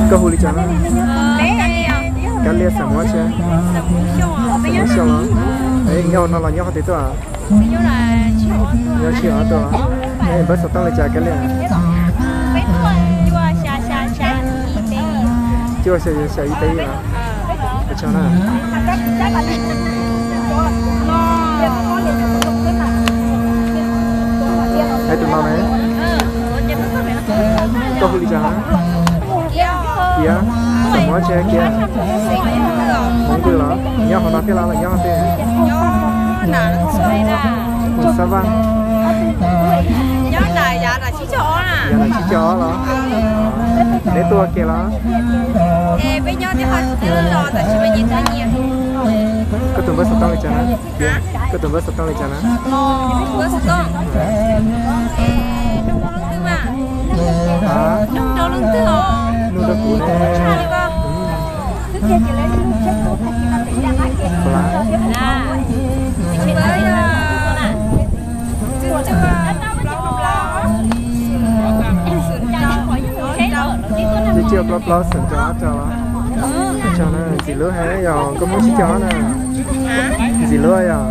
Koj hu li cas no? Kab Liaj, xeem Hmoob tsi? Xeem Hmoob Xyooj los? Nyob hauv no los nyob qhov twg tuaj? Nyob Tshij Ob tuaj. Npawb xov tooj li cas Kab Liaj? Cuaj xya xya ib peb ib los? Ua tsaug na. Es tus no ne? Koj hu li cas na? Kiav, xeem Hmoob tsi Kiav? Hmoob Ntwj los? Nyob hauv no thiab los nyob hauv twg? Mus Xab Vaj. Yav tsib caug ob los? Neb tuaj ua ke los? Koj tus npawb xov tooj li cas na? Koj tus npawb xov tooj li cas na? Nug rau kuv ne. Tsib caug plaub plaub xeem rau ob rau. Ntxim hlub heev yog koj Hmoob tsib caug ob na. Ntxim hlub yog.